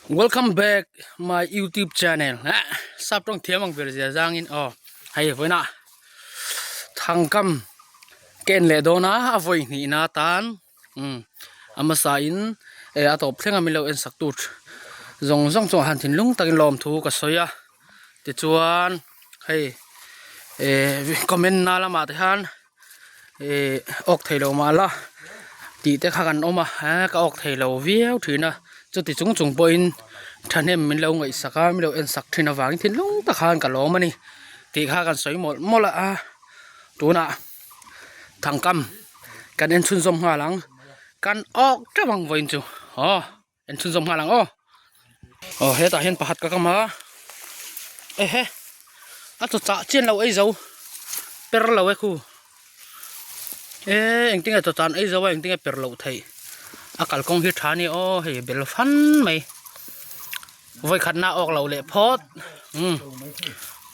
Welcome back my youtube channel eh sap tawng thiam ang ber zia zangin aw hei vawiinah thangkam ka en leh dawn a a vawi hnihna atan umm a hmasa in eh a tawp thleng a min lo en sak tur zawng zawng chungah han thinlung takin lawmthu ka sawi a tichuan hei eh comment na lamah te hian Ihh awk thei lo mah la tih te kha kan awm a eee ka awk thei lo viau thin a chuti chung chung pawhin thahnem min lo ngaihsak a min lo en sak thin avangin thinlung tak khan ka lawm a ni tih kha kan sawi mawlh mawlh a tunah thangkam kan en chhunzawm nghal ang kan awk teuh ang vawiin chu aw. En chhunzawm nghal ang aw. Aw hetah hian pakhat ka kam a. Ehe a chaw chah chian lo ei zo per lo e khu. E engtin nge chaw chan ei zo a engtin nge per loh theih. A kalkawng hi tha a ni aw hei bel fan mai. Vawikhat na awk lo leh phawt umm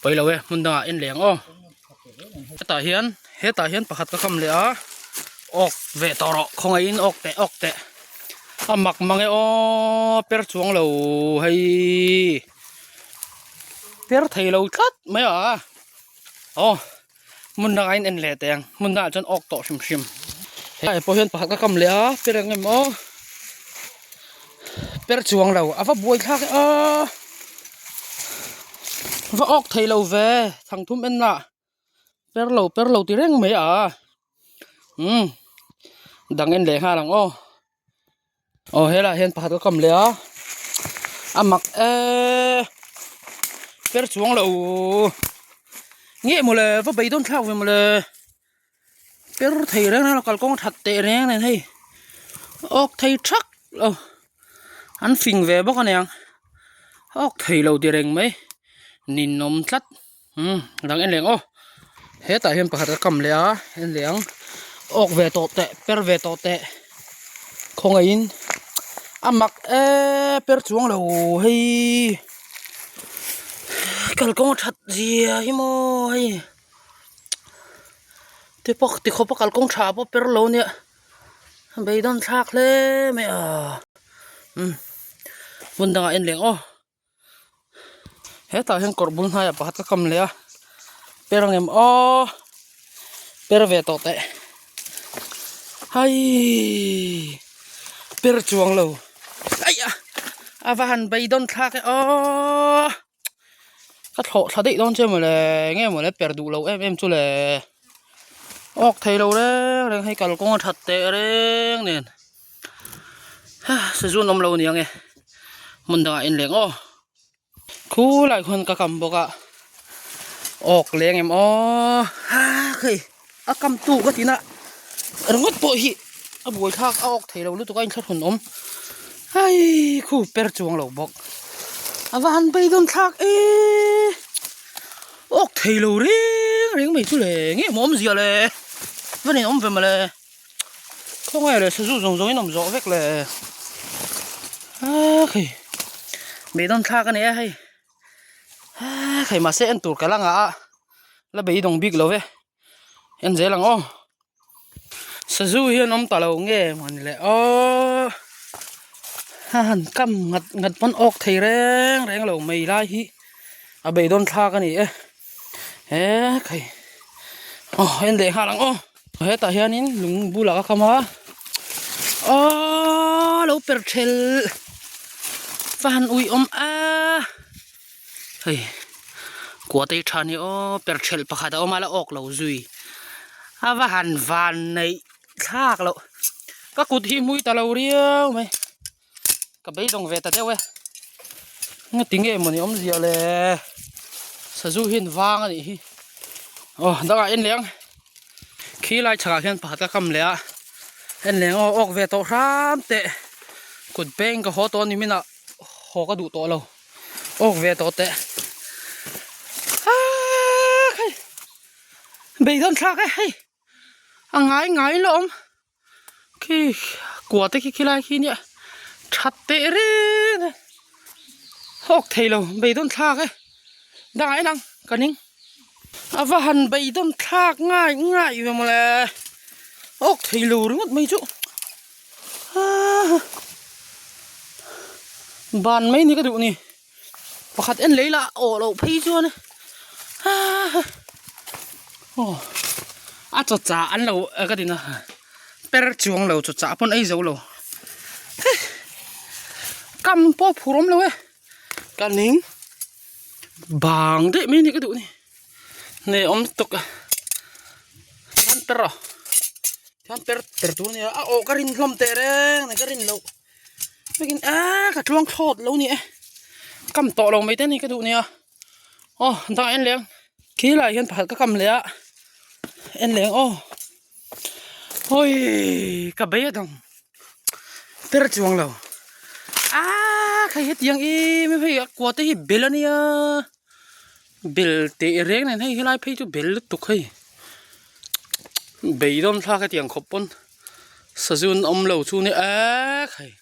pawi lo e hmun dangah en leh ang aw. Hetah hian hetah hian pakhat ka kam leh a awk ve tawh rawh khawngaihin awk teh awk teh a mak mang e aw per chuang lo hei per thei lo tlat mai a aw hmun dangah in en leh teh ang hmun dangah chuan awk tawh hrim hrim hetah pawh hian pakhat ka kam leh a per ang em aw per chuang lo a va buai thlak e aw va awk thei lo ve thangthum en lah per lo per lo ti reng mai a umm dang en leh nghal ang aw aw helaiah hian pakhat ka kam leh a a mak eee per chuang lo nge mawle va beidawn thlak ve mawle. Per thei reng reng a kalkawng that teh reng nen hei awk thei thak lo an fing ve bawk aniang awk thei lo ti reng mai ninawm tlat umm dang en leh ang aw hetah hian pakhat a kam leh a en leh ang awk ve tawh teh per ve tawh teh khawngaihin a mak eee per chuang lo hei kalkawng a that zia hi maw hei. Ti pawh ti khawp a kalkawng tha pawh per lo nia beidawn thlak hle mai a umm hmun dangah en leh ang aw hetah hian kawr bul hnaiah pakhat ka kam leh a per ang em aw per ve tawh teh haii per chuang lo aih a a va han beidawn thlak e aw. Ka thlawh thla daih dawn che mawle nge mawle per duh lo em em chu le awk thei lo reng reng hei kalkawng a that teh reng nen sazun awm lo a ni ang e hmun dangah en leh ang aw khulai khuan ka kam bawk a awk leng em aw ha khei a kam tu ka ti na ringawt pawh hi a buaithlak a awk thei lo lutuk a inthlahrun awm hei khu per chuang lo bawk a va han beidawn thlak e awk thei lo reng reng mai chu le nge maw awmzia le va nen awm ve mawle khawngaih leh sazu zawng zawng in awm zawh vek le a khei beidawn thlak a ni a hei a khei mahse en tur ka la ngah a la beidawng bik lo ve. En zel ang aw sazu hian awm ta lo nge mawni le aw a han kam ngat ngat pawn awk thei reng reng lo mai lai hi a beidawn thlak a ni e he khai aw en leh nghal ang aw hetah hianin lung bulah ka kham a aw lo per thelh va han ui awm a. Hei kua te hi tha ni aw per thelh pakhat a awm a la awk lo zui a va han van neih thlak loh ka kut hi hmui ta lo riau mai ka beidawng ve ta deuh e engati nge mawni awmzia le sazu hian vang a nih hi aw dangah en leh ang khi lai chhakah khian pakhat ka kam leh a en leh ang aw awk ve tawh hram teh kut beng ka haw tawh a ni minah haw ka duh tawh lo. Awk ve tawh teh. Aa hei beidawn thlak e hei a ngai ngai lo awm khi kua te khi khilai khi nia that teh reng e awk thei lo beidawn thlak e dangah en ang ka ning a va han beidawn thlak ngai ngai ve mawle awk thei lo ringawt mai chu. Ban mai ni ka duh ni. Pakhat en lei lah awh loh phei chuan aw a chaw chah an lo ka ti na per chuang lo chaw chah pawn ei zo lo kam pawh phur awm lo e ka ning bang daih mai ni ka duh ni nei awm tawk a tikhan per aw tikhan per per tur a nia a awh ka rin hlawm teh reng a ni ka rin loh. Vekin a ka tluang thlawt lo ni e kam tawh lo mai te ni ka duh nia aw dang en leng khi lai hian pakhat ka kam leh a en leng aw hawi ka bei a dang per chuang lo a khai hetiang em em hei a kua te hi bel a nia bel teh reng nen hei helai phei chu bel lutuk hei beidawn thlak hetiang khawp pawn. Sazun awm lo chu ni ek hei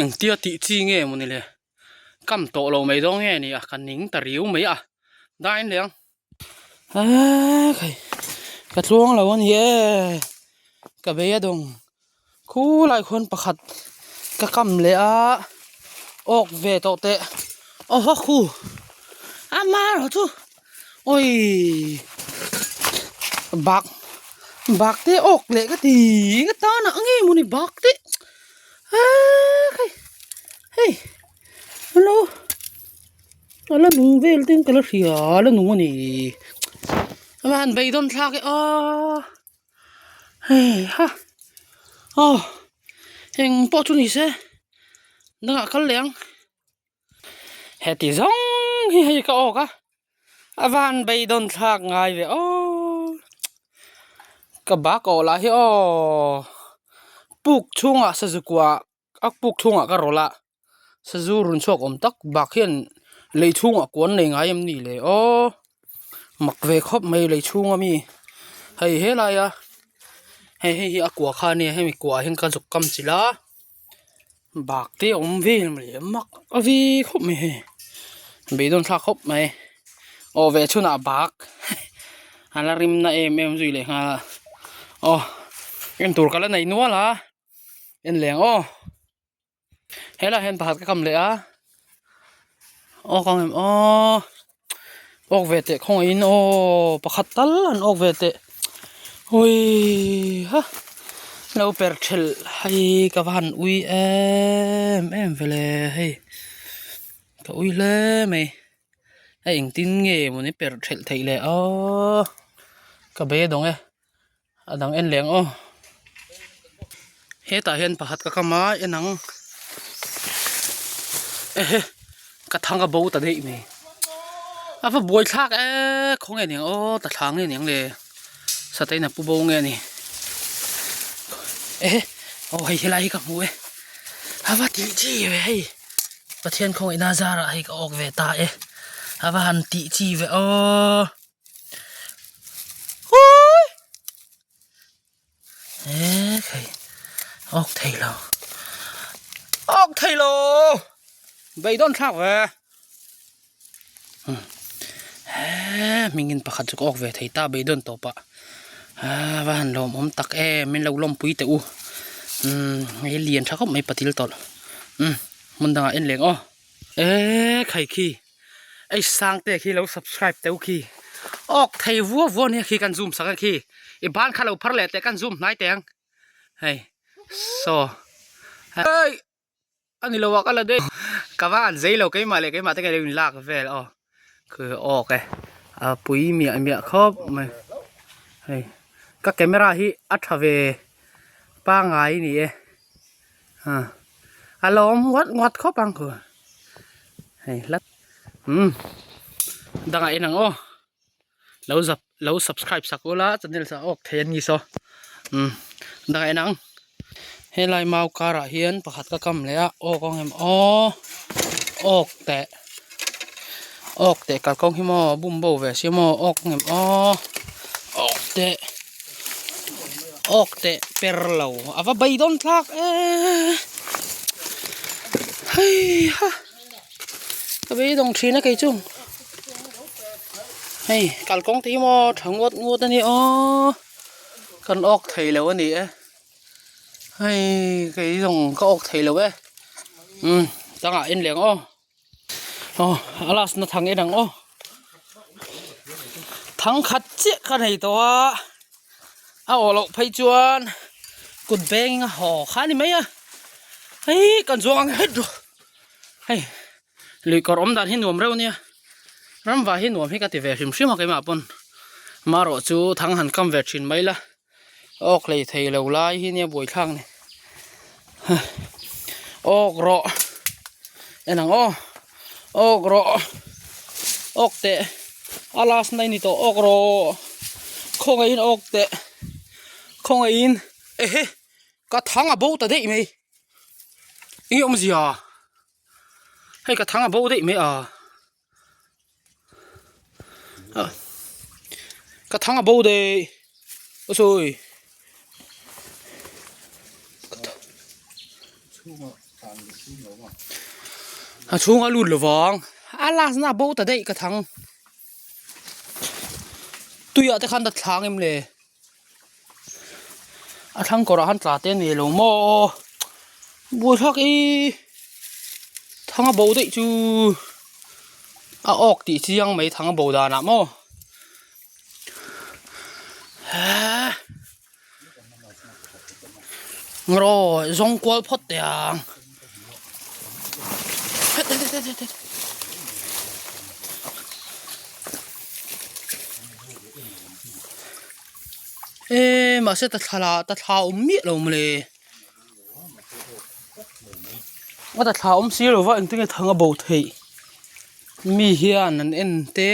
engtia tih chi nge maw ni le kam tawh lo mai dawn nge ni a ka ning ta riu mai a dain leh ang ek hei ka tluang lo a ni e ka bei a dawng khulai khuan pakhat ka kam leh a awk ve tawh teh aw haw khu a marawh chu. Oi bak bak te awk leh ka ti ka tan ah nge mawni bak te aa khai hei hello ala nung vel ten ka la hria ala nung a ni a han beidawn thlak e aw hei ha aw eng pawh chu ni se dangah kal leh ang. Heti zawng hi hei ka awk a a van beidawn thlak ngai ve aw ka bak awh lah hi aw puk chhungah sazu kua a puk chhungah ka rawlh a sazu rawn chhuak awm tak bak hian lei chhungah kuan nei ngai em ni le aw mak ve khawp mai lei chhunga mi hei helaia hei hei hi a kua kha a nia hemi kuaah hian ka zuk kam chilh a. Bak te a awm vel mai le mak a vi khawp mai hei beidawn thlak khawp mai aw ve chhunah bak a la rim na em em zui leh nghal a aw en tur ka la nei nual a en leng aw helaiah hian pakhat ka kam leh a aw ka ngem aw awk ve teh khawngaihin aw pakhat tal an awk ve teh ui ha lo per thelh hei ka va han ui em em ve le hei ka ui hle mai a engtin nge mawni per thelh theih le aw ka be dawng e a dang en leh ang aw hetah hian pakhat ka kam a en ang ehe ka thang a bo ta daih mai a va buai thlak e khawnge ni ang aw ta thla nge ni ang le satena pu bo nge ni ehe aw hei helai hi ka hmu e a va tih chi ve hei Pathian khawngaihna zarah hei ka awk ve ta e a va han tih chi ve aw. Awk thei lo awk thei lo beidawn thlak ve hmingin pakhat chu ka awk ve thei ta beidawn tawp ah va han lawmawm tak em min lo lawmpui teh u hei lian tha khawp mai patil tawlh hmun dangah en leng aw e khai khi. Ei sang te khi lo subscribe teuh khi awk thei vuau vuau nia khi kan zoom sak a khi i ban kha lo phar leh teh kan zoom hnai teh ang hei saw hei ani lo ah ka la daih ka va han zei lo keimah leh keimah te ka lo in lak vel aw khi awk e a pui miah miah khawp mai hei ka camera hi a tha ve pangai a ni e. A lo awm nguat nguat khawp ang khu hei hlat umm dangah en ang aw lo zap lo subscribe sak ula channel sa awk thei an ni saw umm dangah en ang helai mau karah hian pakhat ka kam leh a awk ang em aw awk teh awk teh kalkawng hi maw bum bo ve sia maw awk ang em aw awk teh. Awk teh per lo a va bei dawn thlak e hei ha ka beidawng thin a kei chu hei kalkawng te hi maw tha ngawt ngawt a ni aw kan awk thei lo a ni e hei kei zawng ka awk thei lo e. Umm tangah en leh ang aw. Aw a last na thang en ang aw. Thang khat chiah ka nei tawh a, a awh loh phei chuan kut beng a haw kha a ni mai a. Hei kan zuang ang het rawh. Hei lui kawr awm dan hi nuam reuh ania. Ramva hi nuam hi ka ti ve hrim hrim a keimah pawn. Marawh chu thang han kam ve thin mai la. Awk hlei thei lo lai hi nia buaithlak ni. Awk rawh. En ang aw. Awk rawh. Awk teh. A last na ni tawh awk rawh. Khawngaihin awk teh. Khawngaihin. Ehe. Ka thang a bo ta daih mai. Enge awmzia? Hei ka thang a bo daih mai a. Ka thang a bo daih aw sawi a chhung a lut lovang a last na a bo ta daih ka thang tuiah te khan ta thlang em le a thlang kawrah khan tla te a nei lo maw buaithlak i thang a bo daih chu a awk tih chiang mai thang a bo danah maw eee ngaw zawng kual phawt teh ang. Eee mahse ta thla lah ta thla awm miah lo mawle a ta thla awm si lo va engtin nge thang a bo theih mi hian an en te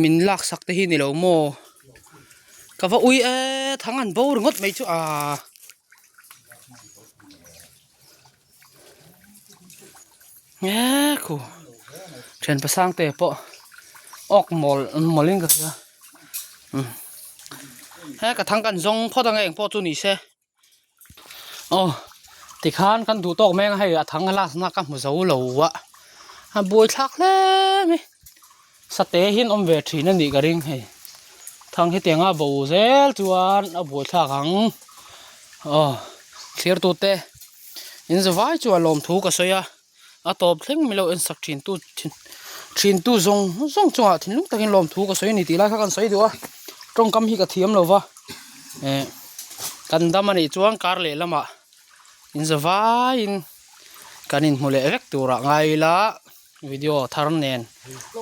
min lak sak te hi ni lo maw ka va ui e thang an bo ringawt mai chu aa. Nge khu thian pasang te pawh awk mawl mawl in ka hria umm he ka thang kan zawng phawt ang e engpawh chu ni se aw tikhan kan duh tawk mek a hei a thang a last na ka hmu zo lo a a buai thlak hle mai sate hi an awm ve thin a nih ka ring hei thang hetiang a bo zel chuan a buai thlak ang aw thlir tute. In zavai chu a lawm thu ka sawi a, a tawp thleng milo en sak thin tu thin thin tu zawng zawng chungah thinlung takin lawm thu ka sawi a ni tih lai kha kan sawi duh a, tawngkam hi ka thiam lo va, eh kan dam a nih chuan kar leh lamah in zavaiin kan inhmu leh vek turah ngai ila video thar nen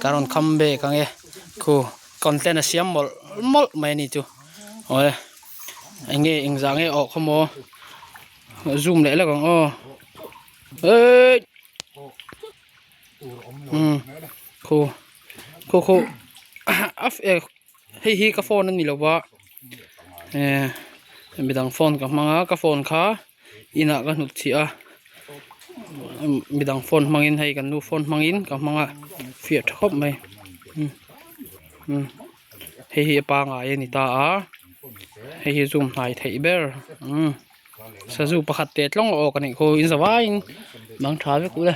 ka rawn kham bek ang e, khu content a siam mawlh mawlh mai a ni chu aw e eng nge engzah nge awh khaw maw. Zoom leh lek ang aw eii umm khu khu khu a hei hi ka phone a ni lo va eh midang phone ka hmang a ka phone kha inah ka hnut chhiah a midang phone hmangin hei kan nu phone hmangin ka hmang a fiah tha khawp mai umm umm hei hi a pangai a ni ta a hei hi zoom hnai theih ber umm sazu pakhat teh tlawng a awk a nih khu in zavaiin mang tha vek ule.